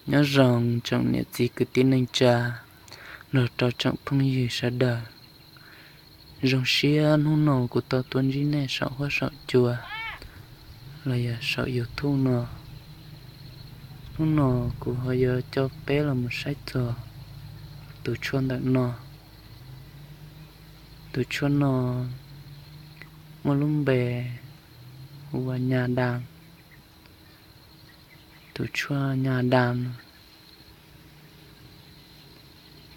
Nyob zoo tsoom niam txiv kwv tij neej tsa, nrog rau tsoom phooj ywg sawv daws. Zoo siab hnub no kuv tau tuaj ntsib nej saum huab saum cua los yog saum YouTube no. Hnub no kuv ho yuav coj peb los mus saib txog tus tshuaj ntawm no. Tus tshuaj no muaj lub npe hu ua Nyas Das. Tus tshuaj Nyas Das no,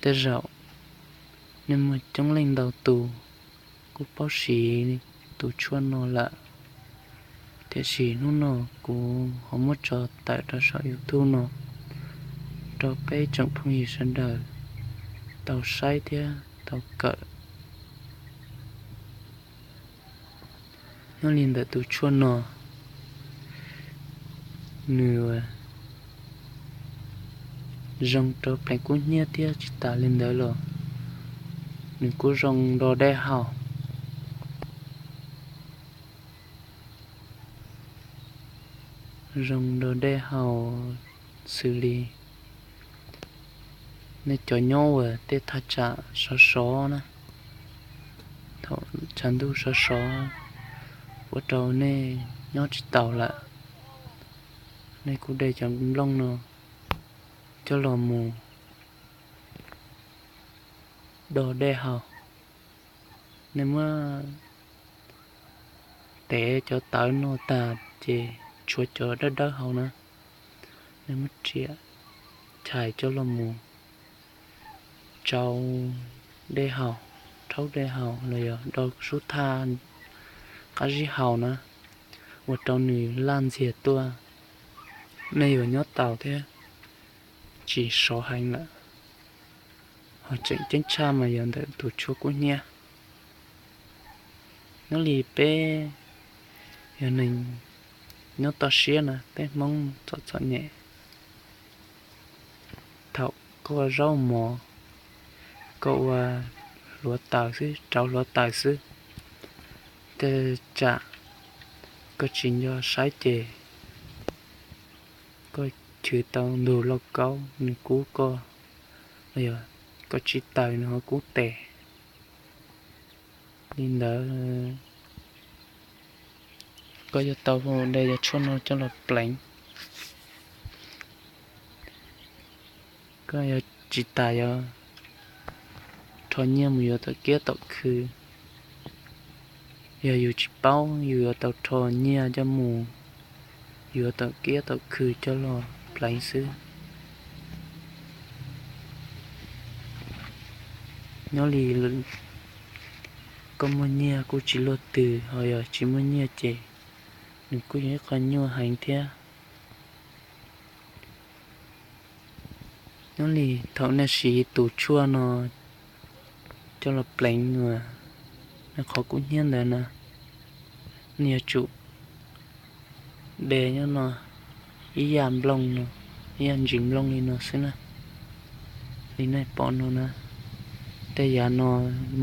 tej zaum nej muaj coob leej ntau tus kuj paub siv tus tshuaj no lawm, tiam sis hnub no kuv ho muab tso tawm rau saum YouTube no rau peb tsoom phooj ywg sawv daws tau saib thiab tau kawm. Nyob li ntawm tus tshuaj no, nws zoo rau pleev kub hnyiab thiab tsis tas li ntawd los nws kuj zoo nro dej haus. Zoo nro dej haus xws li nej cov nyob uas tej thaj tsam sov sov na, thaum tshav ntuj sov sov ua rau nej nyob tsis taus lawm, nej kuj de cov nplooj no coj los mus do dej haus. Nej muab tev cov tawv no tag ces tshuav cov dawb dawb hauv na, nej muab riam chais coj los mus tsau dej haus, rhaub dej haus los yog do sub thaj qab zib haus na, ua rau nws laj ntxiag tuaj, nej yuav nyob taus thiab tsis sov heev lawm. Ho tseem ceeb tshaj mas yog ntawm tus tshuaj kub hnyiab. Nyob li peb yog neeg nyob toj siab na, peb Hmoob txom txom nyem, thaum koj ua zaub mov, koj ua hluav taws xwb, rauv hluav taws xwb, tej tsam koj tsis nco saib ces koj chwv tau ntug lauj kaub nws kub koj, los yog koj tsis taws nws ho kub tes. Li ntawd koj yuav tau de cov tshuaj no coj los pleev. Koj yuav tsis tas yuav rho nyiaj mus yuav tom kiab tom khw. Yog yus tsis paub yus yuav tau rho nyiaj coj mus yuav tom kiab tom khw coj los pleev xwb. Nyob li koj muaj nyiaj kuj tsis luaj twg, ho yog tsis muaj nyiaj ces nws kuj yog ib qho nyuaj heev thiab. Nyob li thaum nej siv tus tshuaj no coj los pleev uas nej qhov kub hnyiab ntawd na, nej yuav tsum de nyob no ib yam nplooj no, ib yam ntsis nplooj li no xwb na. Li nej pom no na, tej yav no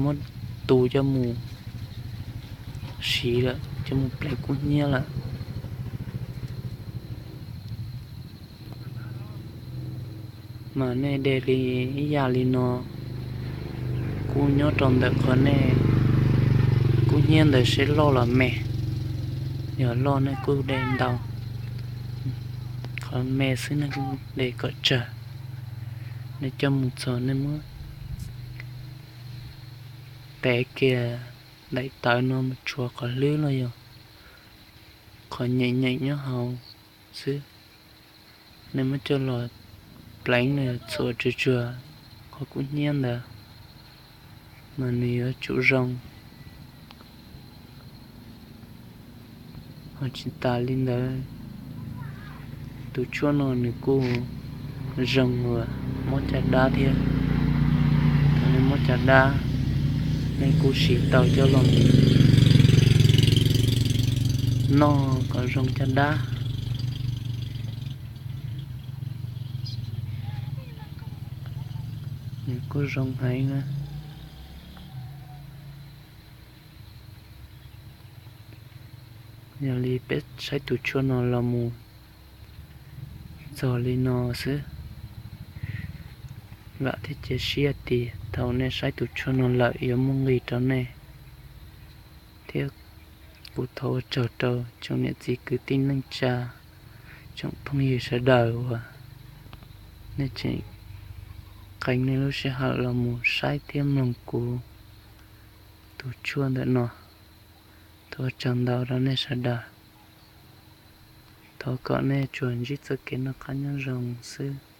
muab tu coj mus siv lawm, coj mus pleev kub hnyiab lawm. Mas nej de li ib yam li no, kuj nyob rau ntawm qhov nej kub hnyiab ntawd seb loj los me. Yog loj nej kuj de ntau, qhov me xwb nej kuj de kom tsawg. Nej coj mus txog nej muab tev kiag daim tawv no mus tshuav qhov hlwb los yog qhov nyeem nyeem nyob hauv xwb. Nej muab coj los pleev nws txhuam tsuag tsuag qhov kub hnyiab ntawd, mas nws yuav tsum zoo. Ho tsis tas li ntawd, tus tshuaj no nws kuj zoo uas mob caj dab thiab. Thaum nej mob caj dab, nej kuj siv tau coj los mus noj kom zoo caj dab. Nws kuj zoo heev na. Yog li peb saib tus tshuaj no los mus txog li no xwb. vam thiab cia siab tias thaum nej saib tus tshuaj no lawm yuav muaj nqis rau nej. Thiab kuv thov ua tsaug rau tsoom niam txiv kwv tij neej tsa, tsoom phooj ywg sawv daws uas nej tseem qee nej lub sij hawm los mus saib thiab mloog kuv tus tshuaj ntawm no. Thov ua tsaug ntau rau nej sawv daws. Thov kom nej tsuas ntsib txoj kev noj qab nyob zoo xwb.